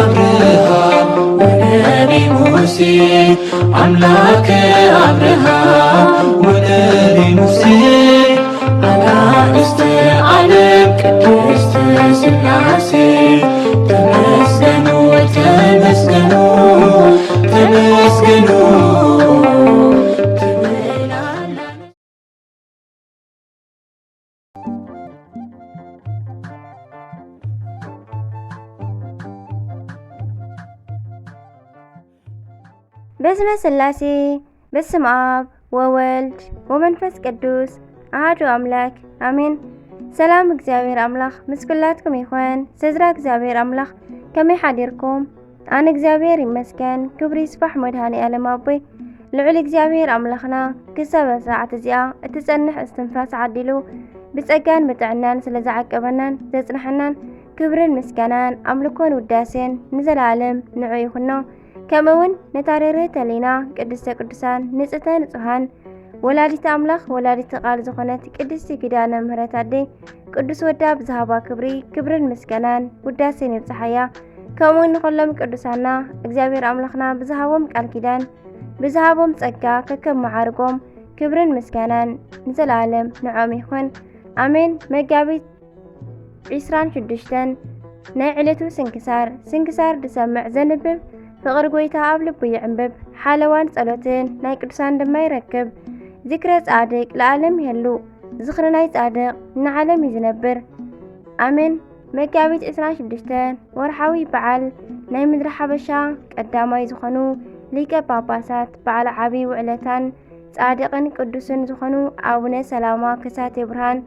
አብርሃም ወነቢ ሙሴ፣ አምላከ አብርሃም ወነቢ ሙሴ፣ አጋእዝተ ዓለም ቅድስት ሥላሴ፣ ተመስገኑ፣ ተመስገኑ፣ ተመስገኑ ትብል ኣላ። በስመ ሥላሴ፣ በስመ አብ ወወልድ ወመንፈስ ቅዱስ አሐዱ አምላክ አሜን። ሰላም እግዚኣብሔር ኣምላኽ ምስ ኩላትኩም ይኹን። ስድራ እግዚኣብሔር ኣምላኽ ከመይ ሓዲርኩም? ኣነ እግዚኣብሔር ይመስገን፣ ክብሪ ይስፋሕ መድኃኔ ዓለም ኣቦይ። ልዑል እግዚኣብሔር ኣምላኽና ክሳብ ሰዓት እዚኣ እትጸንሕ እስትንፋስ ዓዲሉ ብጸጋን ብጥዕናን ስለ ዝዓቀበናን ዘጽንሐናን ክብርን ምስጋናን ኣምልኮን ውዳሴን ንዘለዓለም ንዑ ይኹኖ። ከምኡ እውን ነታ ርርህተ ሕሊና ቅድስተ ቅዱሳን ንጽህተ ንጹሃን ወላዲተ ኣምላኽ ወላዲተ ቃል ዝኾነት ቅድስቲ ኪዳነ ምሕረት ኣደይ ቅዱስ ወዳ ብዝሃባ ክብሪ ክብርን ምስጋናን ውዳሴን ይብጽሓያ። ከምኡ እውን ንኹሎም ቅዱሳና እግዚኣብሔር ኣምላኽና ብዝሃቦም ቃል ኪዳን ብዝሃቦም ጸጋ ከከም መዓርጎም ክብርን ምስጋናን ንዘለዓለም ንዖም ይኹን። ኣሜን። መጋቢት ዒስራን ሽዱሽተን ናይ ዕለቱ ስንክሳር። ስንክሳር ዝሰምዕ ዘንብብ ፍቕሪ ጐይታ ኣብ ልቡ ይዕንብብ። ሓለዋን ጸሎትን ናይ ቅዱሳን ድማ ይረክብ። ዝክረ ጻድቅ ለዓለም ይሄሉ። ዝኽሪ ናይ ጻድቅ ንዓለም እዩ ዝነብር። ኣሜን። መጋቢት ዕስራን ሽዱሽተን ወርሓዊ በዓል ናይ ምድሪ ሓበሻ ቀዳማይ ዝኾኑ ሊቀ ጳጳሳት በዓል ዓቢ ውዕለታን ጻድቕን ቅዱስን ዝኾኑ ኣቡነ ሰላማ ከሳቴ ብርሃን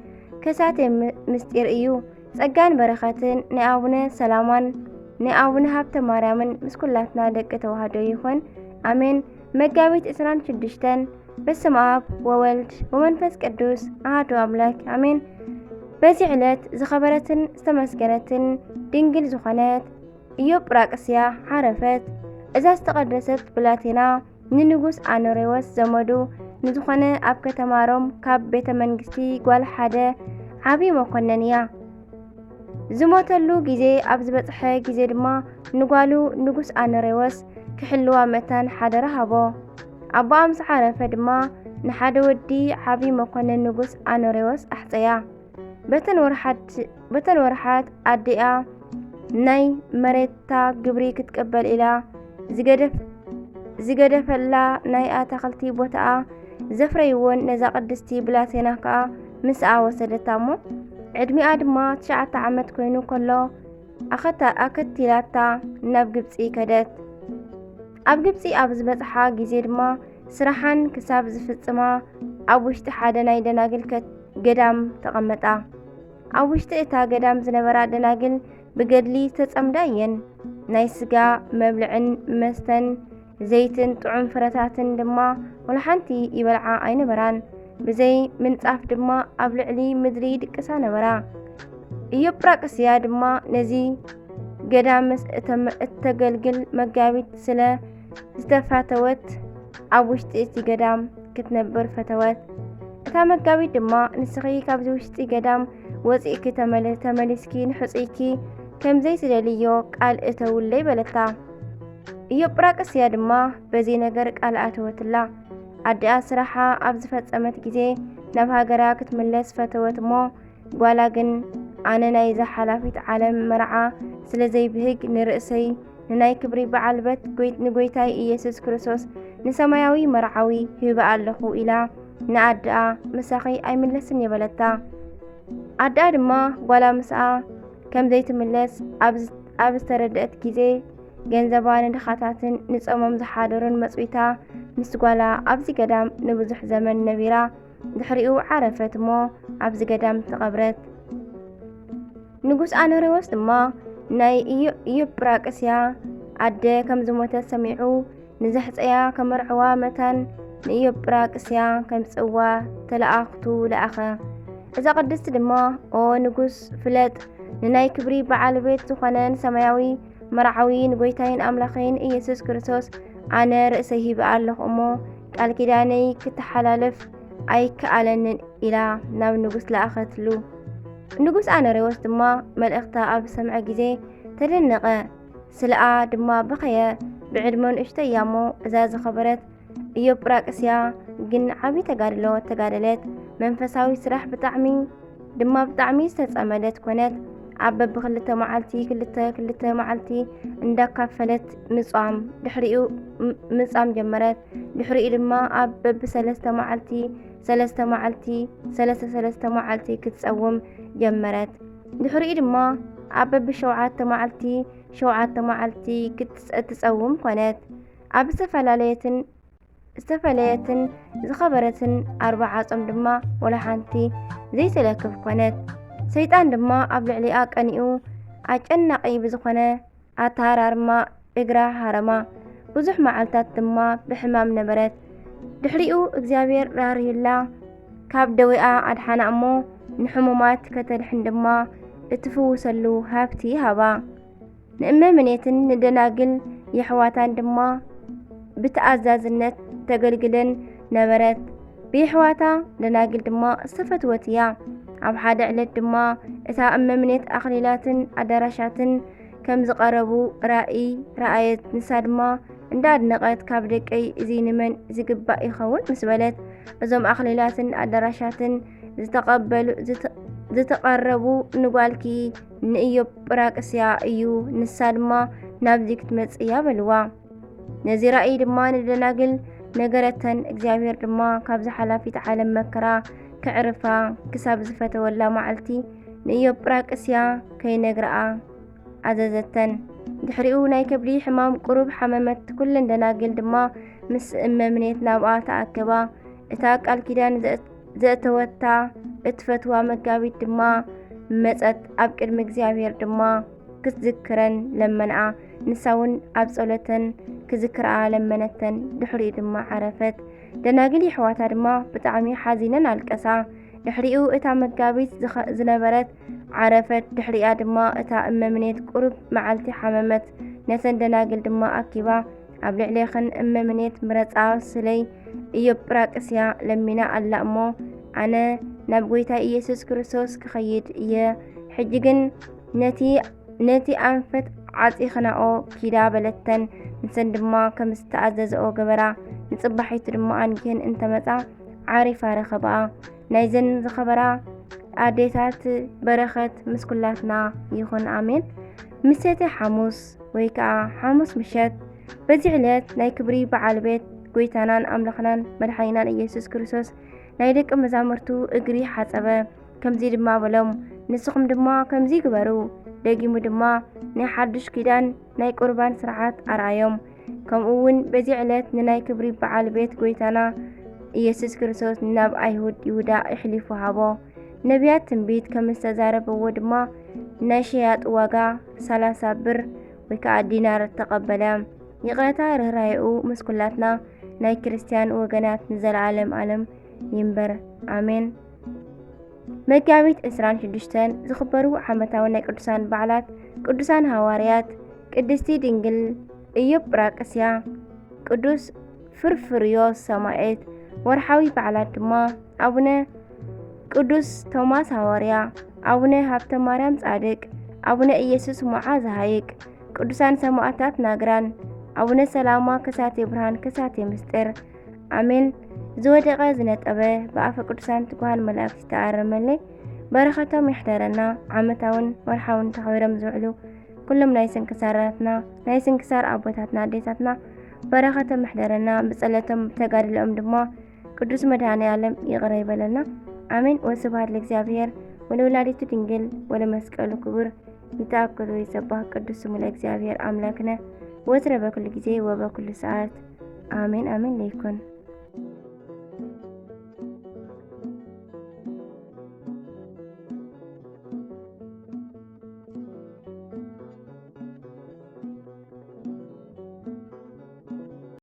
ከሳቴ ም-፣ ምስጢር እዩ። ጸጋን በረኸትን ናይ ኣቡነ ሰላማን ናይ ኣቡነ ሃብተ ማርያምን ምስ ኩላትና ደቂ ተዋህዶ ይኹን። ኣሜን። መጋቢት ዕስራን ሽዱሽተን በስመ አብ ወወልድ ወመንፈስ ቅዱስ አሐዱ አምላክ አሜን። በዚህ ዕለት ዝኸበረትን ዝተመስገነትን ድንግል ዝኾነት ኢዮጵራቅስያ ዓረፈት። እዛ ዝተቐደሰት ብላቴና ንንጉስ ኣኖሬዎስ ዘመዱ ንዝኾነ ኣብ ከተማ ሮም ካብ ቤተ መንግስቲ ጓል ሓደ ዓቢ መኮነን እያ። ዝሞተሉ ግዜ ኣብ ዝበጽሐ ግዜ ድማ ንጓሉ ንጉስ ኣኖሬዎስ ክሕልዋ መታን ሓደራ ሃቦ። ኣቦኣ ምስ ዓረፈ ድማ ንሓደ ወዲ ዓቢ መኮነን ንጉስ ኣኖሬዎስ ኣሕጸያ። በተን ወርሓት፣ በተን ወርሓት ኣዲኣ ናይ መሬታ ግብሪ ክትቅበል ኢላ ዝገደፍ-፣ ዝገደፈላ ናይ ኣታኽልቲ ቦታኣ ዘፍረይዎን ነዛ ቅድስቲ ብላቴና ከኣ ምስኣ ወሰደታ እሞ፣ ዕድሚኣ ድማ ትሽዓተ ዓመት ኮይኑ ከሎ ኣኸታ-፣ ኣከቲላታ ናብ ግብጺ ከደት። ኣብ ግብጺ ኣብ ዝበጽሓ ግዜ ድማ ስራሓን ክሳብ ዝፍጽማ ኣብ ውሽጢ ሓደ ናይ ደናግል ከ-፣ ገዳም ተቐመጣ። ኣብ ውሽጢ እታ ገዳም ዝነበራ ደናግል ብገድሊ ዝተጸምዳ እየን። ናይ ስጋ መብልዕን መስተን ዘይትን ጥዑም ፍረታትን ድማ ወላ ሓንቲ ይበልዓ ኣይነበራን። ብዘይ ምንጻፍ ድማ ኣብ ልዕሊ ምድሪ ይድቅሳ ነበራ። ኢዮጵራቅስያ ድማ ነዚ ገዳምስ እተም-፣ እተገልግል መጋቢት ስለ ዝተፋተወት ኣብ ውሽጢ እቲ ገዳም ክትነብር ፈተወት። እታ መጋቢት ድማ፣ "ንስኺ ካብዚ ውሽጢ ገዳም ወጺእኪ ተመል-፣ ተመሊስኪ ንሕጹይኪ ከም ዘይትደልይዮ ቃል እተውለይ" በለታ። ኢዮጵራቅስያ ድማ በዚ ነገር ቃል ኣተወትላ። ኣዲኣ ስራሓ ኣብ ዝፈጸመት ግዜ ናብ ሃገራ ክትምለስ ፈተወት እሞ፣ ጓላ ግን፣ "ኣነ ናይዛ ሓላፊት ዓለም መርዓ ስለ ዘይብህግ፣ ንርእሰይ ንናይ ክብሪ በዓል በት ጎይ-፣ ንጎይታይ ኢየሱስ ክርስቶስ ንሰማያዊ መርዓዊ ሂበ ኣለኹ" ኢላ ንኣድኣ፣ "ምሳኺ ኣይምለስን" እየ በለታ። ኣድኣ ድማ ጓላ ምስኣ ከም ዘይትምለስ ኣብ ዝ-፣ ኣብ ዝተረድአት ግዜ፣ ገንዘባ ንድኻታትን ንጾሞም ዝሓደሩን መጽዊታ ምስ ጓላ ኣብዚ ገዳም ንብዙሕ ዘመን ነቢራ፣ ድሕሪኡ ዓረፈት እሞ ኣብዚ ገዳም ተቐብረት። ንጉስ ኣኖሬዎስ ድማ ናይ ኢዮ-፣ ኢዮጵራቅስያ ኣደ ከም ዝሞተት ሰሚዑ፣ ንዘሕጸያ ከመርዕዋ መታን ንኢዮጵራቅስያ ከምጽእዋ ተለኣኽቱ ለኣኸ። እዛ ቅድስቲ ድማ፣ "ኦ ንጉስ፣ ፍለጥ፣ ንናይ ክብሪ በዓል ቤት ዝኾነ ንሰማያዊ መርዓዊ ንጎይታይን ኣምላኸይን ኢየሱስ ክርስቶስ ኣነ ርእሰይ ሂበ ኣለኹ እሞ፣ ቃል ኪዳነይ ክተሓላልፍ ኣይከኣለንን" ኢላ ናብ ንጉስ ለኣኸትሉ። ንጉስ ኣኖሬዎስ ድማ መልእኽታ ኣብ ዝሰምዐ ግዜ ተደነቐ። ስለኣ ድማ በኸየ። ብዕድመ ንእሽቶ እያ እሞ እዛ ዝኸበረት ኢዮጵራቅስያ ግን ዓቢ ተጋድሎ ተጋደለት። መንፈሳዊ ስራሕ ብጣዕሚ ድማ ብጣዕሚ ዝተጸመደት ኮነት። ኣብ በብክልተ መዓልቲ ክልተ ክልተ መዓልቲ እንዳካፈለት ምጻም ድሕሪኡ ም- ምጻም ጀመረት። ድሕሪኡ ድማ ኣብ በብሰለስተ መዓልቲ ሰለስተ መዓልቲ ሰለስተ ሰለስተ መዓልቲ ክትጸውም ጀመረት። ድሕሪኡ ድማ ኣብ በብሸውዓተ መዓልቲ ሸውዓተ መዓልቲ ክትጸ- ትጸውም ኮነት። ኣብ ዝተፈላለየትን ዝተፈለየትን ዝኸበረትን ኣርባዓ ጾም ድማ ወላ ሓንቲ ዘይትለክፍ ኮነት። ሰይጣን ድማ ኣብ ልዕሊኣ ቀኒኡ ኣጨናቒ ብዝኾነ ኣተሃራርማ እግራ ሃረማ። ብዙሕ መዓልታት ድማ ብሕማም ነበረት። ድሕሪኡ እግዚኣብሔር ራህሪህላ ካብ ደዌኣ ኣድሓና እሞ ንሕሙማት ከተድሕን ድማ እትፍውሰሉ ሃብቲ ሃባ። ንእመምኔትን ንደናግል የሕዋታን ድማ ብተኣዛዝነት ተገልግለን ነበረት። ብየሕዋታ ደናግል ድማ ዝተፈትወት እያ። ኣብ ሓደ ዕለት ድማ እታ እመምኔት ኣኽሊላትን ኣዳራሻትን ከም ዝቐረቡ ራእይ ረኣየት። ንሳ ድማ እንዳኣድነቐት ካብ ደቀይ እዚ ንመን ዝግባእ ይኸውን ምስ በለት እዞም ኣኽሊላትን ኣዳራሻትን ዝተቐበሉ ዝተ- ዝተቐረቡ ንጓልኪ ንኢዮጵራቅስያ እዩ። ንሳ ድማ ናብዚ ክትመጽእ እያ በልዋ። ነዚ ራእይ ድማ ንደናግል ነገረተን። እግዚኣብሔር ድማ ካብዚ ሓላፊት ዓለም መከራ ከዕርፋ ክሳብ ዝፈተወላ መዓልቲ ንኢዮጵራቅስያ ከይነግርኣ ኣዘዘተን። ድሕሪኡ ናይ ከብዲ ሕማም ቁሩብ ሓመመት። ኩለን ደናግል ድማ ምስ እመምኔት ናብኣ ተኣከባ። እታ ቃል ኪዳን ዘእተወታ እትፈትዋ መጋቢት ድማ መጸት። ኣብ ቅድሚ እግዚኣብሔር ድማ ክትዝክረን ለመንኣ። ንሳ እውን ኣብ ጸሎተን ክዝክርኣ ለመነተን። ድሕሪኡ ድማ ዓረፈት። ደናግል የሕዋታ ድማ ብጣዕሚ ሓዚነን ኣለቀሳ። ድሕሪኡ እታ መጋቢት ዝኸ- ዝነበረት ዓረፈት። ድሕሪኣ ድማ እታ እመምኔት ቁሩብ መዓልቲ ሓመመት። ነተን ደናግል ድማ ኣኪባ ኣብ ልዕሌኽን እመምኔት ምረጻ ስለይ ኢዮጵራቅስያ ለሚና ኣላ እሞ ኣነ ናብ ጐይታ ኢየሱስ ክርስቶስ ክኸይድ እየ። ሕጂ ግን ነቲ ነቲ ኣንፈት ዓጺኽናኦ ኪዳ በለተን። ንሰን ድማ ከም ዝተኣዘዘኦ ገበራ። ንጽባሒቱ ድማ ኣንጊህን እንተመጻ ዓሪፋ ረኸባኣ። ናይዘን ዝኸበራ ኣዴታት በረኸት ምስ ኩላትና ይኹን ኣሜን። ምሸተ ሓሙስ ወይ ከዓ ሓሙስ ምሸት በዚ ዕለት ናይ ክብሪ በዓል ቤት ጎይታናን ኣምላኽናን መድሓኒናን ኢየሱስ ክርስቶስ ናይ ደቂ መዛሙርቱ እግሪ ሓጸበ። ከምዚ ድማ በሎም፣ ንስኹም ድማ ከምዚ ግበሩ። ደጊሙ ድማ ናይ ሓድሽ ኪዳን ናይ ቁርባን ስርዓት ኣርኣዮም። ከምኡ እውን በዚ ዕለት ንናይ ክብሪ በዓል ቤት ጎይታና ኢየሱስ ክርስቶስ ናብ ኣይሁድ ይሁዳ ኣሕሊፉ ሃቦ። ነቢያት ትንቢት ከም ዝተዛረብዎ ድማ ናይ ሸያጥ ዋጋ ሰላሳ ብር ወይ ከዓ ዲናር ተቐበለ። ይቕረታ ርህራሄኡ ምስ ኩላትና ናይ ክርስትያን ወገናት ንዘለዓለም ዓለም ይንበር። ኣሜን። መጋቢት ዕስራን ሽዱሽተን ዝኽበሩ ዓመታዊ ናይ ቅዱሳን በዓላት፣ ቅዱሳን ሃዋርያት፣ ቅድስቲ ድንግል ኢዮጵራቅስያ፣ ቅዱስ ፍርፍርዮስ ሰማዕት። ወርሓዊ በዓላት ድማ ኣቡነ ቅዱስ ቶማስ ሃዋርያ፣ ኣቡነ ሃብተ ማርያም ጻድቅ፣ ኣቡነ ኢየሱስ ሞዓ ዘሃይቅ፣ ቅዱሳን ሰማዕታት ናግራን፣ ኣቡነ ሰላማ ከሳቴ ብርሃን ከሳቴ ምስጢር። ኣሜን። ዝወደቐ ዝነጠበ ብኣፈ ቅዱሳን ትጉሃን መላእክት ይተኣረመለይ። በረኸቶም ይሕደረና። ዓመታውን ወርሓውን ተኸቢሮም ዝውዕሉ ኩሎም ናይ ስንክሳራትና፣ ናይ ስንክሳር ኣቦታትና ኣዴታትና በረኸቶም ይሕደረና። ብጸሎቶም ብተጋድሎኦም ድማ ቅዱስ መድኃኔ ዓለም ይቕረ ይበለልና። ኣሜን። ወስብሐት ለእግዚኣብሔር ወለወላዲቱ ድንግል ወለመስቀሉ ክቡር። ይትአከል ወይትሰባህ ቅዱስ ስሙ ለእግዚኣብሔር ኣምላክነ ወትረ በኩሉ ጊዜ ወበኩሉ ሰዓት። ኣሜን ኣሜን ለይኩን።